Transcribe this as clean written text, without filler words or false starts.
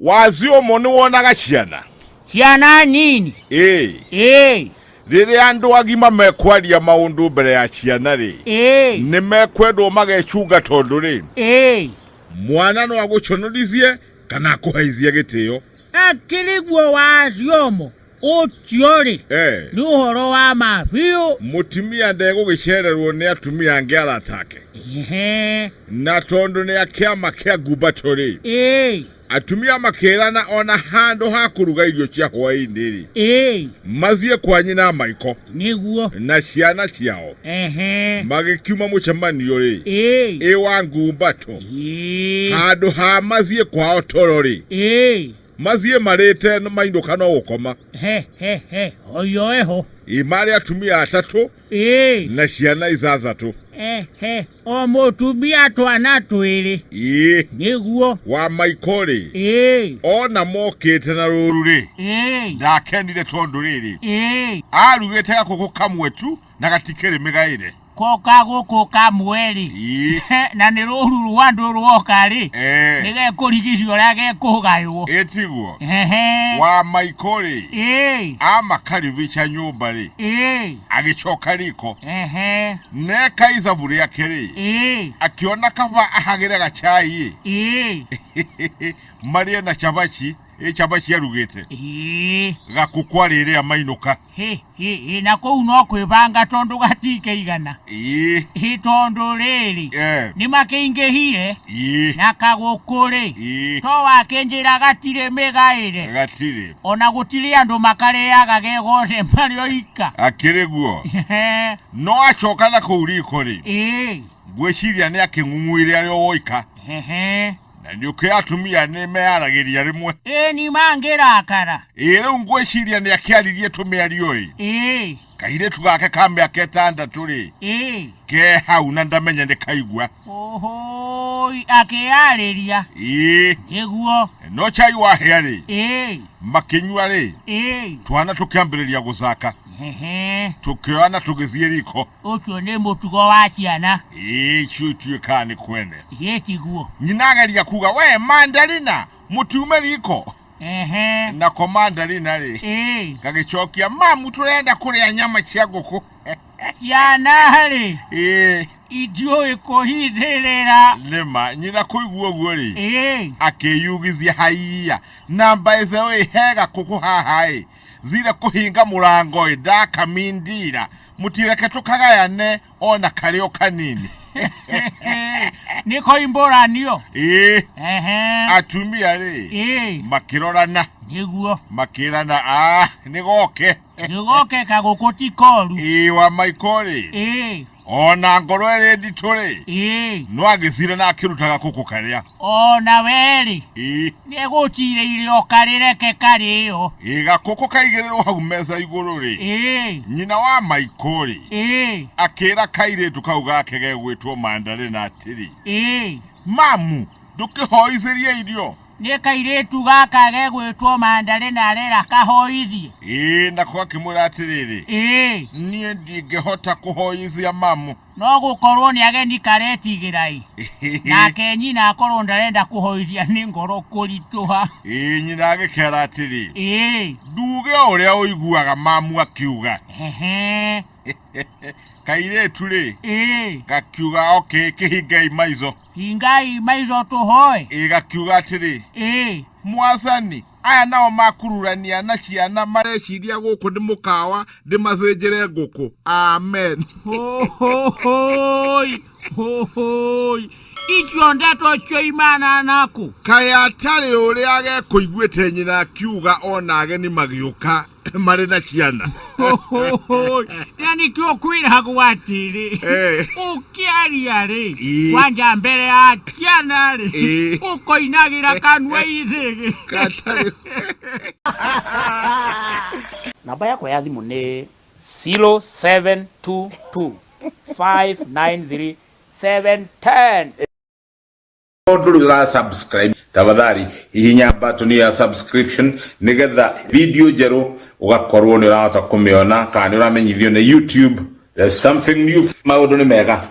Wazi ũmwe nĩ wonaga ciana. Ciana nini. Ĩĩ. Ĩĩ. Rĩrĩa andũ agima mekwaria maũndũ mbere ya ciana rĩ, Ĩĩ. nĩ mekwendwo magecunga tondũ rĩ, Ĩĩ. mwana no agũconorithie kana akũhaicie gĩtĩo. Akĩrĩ guo wazi ũmwe ũcio rĩ, Eh. nĩ ũhoro wa ma biũ. Mũtumia ndegũgĩcererwo nĩ atumia angĩ arata ake. Ehe. Na tondũ nĩ a kĩama kĩa ngumbato rĩ, Ĩĩ. atumia makĩrana ona handũ ha kũruga irio cia hwaĩ-inĩ rĩ, Ĩĩ. mathiĩ kwa nyina Maiko Nĩguo. na ciana ciao. Ehe. Magĩkiuma mũcemanio rĩ, Ĩĩ. ĩ wa ngumbato, Ĩĩ. handũ ha mathiĩ kwao toro rĩ, Ĩĩ. Mathiĩ marĩte mainũka no gũkoma. He he he hoyo eho. Ĩ marĩ atumia atatũ Ĩĩ. na ciana ithathatũ. He he o mũtumia twana twĩrĩ. Ĩĩ. Nĩguo. Wa Maiko rĩ. Ĩĩ. Ona mokĩte na rũru rĩ. Ĩĩ. Ndakenire tondũ rĩrĩ. Ĩĩ. Arugĩte gakũkũ kamwe tu na gatikĩrĩ mĩgaĩre. Ko kagũkũ kamwe-rĩ, Ii. na nĩ rũru rwa andũ rwoka-rĩ, Eh. nĩ gekũrigicwo ũrĩa gekũgaywo. Ĩtiguo. Ehe. Wa Maikũ-rĩ, Ĩĩ. amakaribisha nyũmba-rĩ, Ĩĩ. agĩcoka riko. Ehe. Neka icabu rĩake-rĩ, Ĩĩ. akĩona kaba ahagĩre gacai-ĩ, Ĩĩ. marĩe na cabaci, ĩ cabaci arugĩte. Ĩĩ. Gakũkũ arĩrĩa mainũka. Hĩ, hĩ, hĩ, na kũu no kwĩbanga tondũ gatikĩigana. Ĩĩ. Hĩ, tondũ rĩrĩ, Eh. nĩ makĩingĩhire, Ĩĩ. na kagũkũ rĩ, Ĩĩ. to wakĩnjĩra gatirĩ mĩgaĩre. Gatirĩ. Ona gũtirĩ andũ makarĩaga ge gothe marĩ oika. Akĩrĩ guo. No acoka na kũu riko rĩ, Ĩĩ. ngwĩciria nĩ akĩng'ung'uire arĩ o woika. Ehe. Na nĩ ũkĩ atumia nĩ meyaragĩria rĩmwe. Ĩĩ ni mangĩrakara. Ĩĩ rĩu ngwĩciria nĩ akĩaririe tũmĩario ĩ. Ĩĩ. Kairĩtu gake ka mĩaka ĩtandatũ rĩ. Ĩĩ. Ke hau na ndamenya nĩ kaigua. Ũhũi akĩyarĩria. Ĩĩ. Nĩguo. No chai wahĩa rĩ. Ĩĩ. Makĩnyua rĩ. Ĩĩ. Twana tũkĩambĩrĩria gũcaka. Ehe. Tũkĩoyana tũgĩthiĩ riko. Ũcio nĩ mũtugo wa ciana. Ĩĩ icio ituĩkaga nĩ kwene. Ĩ tiguo? Nyina ageria kuga we Mandarina mũtiume riko. Ehe. Nako Mandarina rĩ. Ĩĩ. Gagĩcokia mamu tũrenda kũrĩa nyama cia ngũkũ. Ciana rĩ. Ĩĩ. Itiũĩ kũhithĩrĩra. Nĩma nyina kũigua ũguo rĩ. Ĩĩ. Akĩyugithia haiya namba ĩceo ĩ he gakũkũ haha ĩ. Zire kũhinga mũrango ĩ ndakamindira mũtireke tũkagayane ona karĩ o kanini. Nĩ koimbũranio. Ĩĩ. Ehe. Atumia rĩ. Ĩĩ. Makĩrorana. Nĩguo. Makĩrana a nĩ goke. Nĩ goke kagũkũ ti koru. Ĩĩ wa Maiko rĩ. Ĩĩ. Ona ngoro ĩrĩ nditũ rĩ. Ĩĩ. No agĩcira na akĩruta gakũkũ karĩa. Ona we rĩ. Ĩĩ. Nĩegũcirĩire o karĩreke karĩo. Ĩĩ gakũkũ kaigĩrĩrwo hau meza igũrũ rĩ. Ĩĩ. Nyina wa Maiko rĩ. Ĩĩ. Akĩra kairĩtu kau gake gegwĩtwo Mandarina atĩrĩ. Ĩĩ. Mamu, ndũkĩhoicĩrie irio. Nĩ kairĩtu gaka gegwĩtwo Mandarina arera kahoithie. Ĩĩ nako gakĩmwĩra atĩrĩrĩ. Ĩĩ. Niĩ ndingĩhota kũhoithia mamu. No gũkorwo nĩ ageni karetigĩra ĩ. Nake nyina akorwo ndarenda kũhoithia nĩ ngoro kũritũha. Ĩĩ nyina agĩkera atĩrĩ. Ĩĩ. Nduge o ũrĩa ũiguaga mamu akiuga. Ehe. Kairĩtu rĩ. Ĩĩ. Gakiuga okay kĩhingei maitho. Hingai maitho tũhoe. Ĩĩ gakiuga atĩrĩ. Ĩĩ. Mwathani, aya nao makururania na ciana mareciria gũkũ nĩ mũkawa ndĩmathĩnjĩre ngũkũ. Amen. Hohohoi, hohoi. Icio ndeto cioimana nakũ? Kaĩ atarĩ ũrĩa agekũiguĩte nyina akiuga ona ageni magĩũka marĩ na ciana. Na nĩkĩo kwĩragwo atĩrĩ, Eh. ũkĩaria rĩ, Ĩĩ. kwanja mbere ya ciana rĩ, Ĩĩ. ũkoinagĩra kanua ithĩgĩ. Gatarĩ. Namba yakwa ya thimũ nĩ 0722 593 710. Tondũ rĩu ũra subscribe tafadhali hihinya button ya subscription nigetha video njerũ ũgakorwo nĩ ũrahota kũmĩona kana nĩ ũramenyithio nĩ YouTube there's something new maũndũ nĩ mega.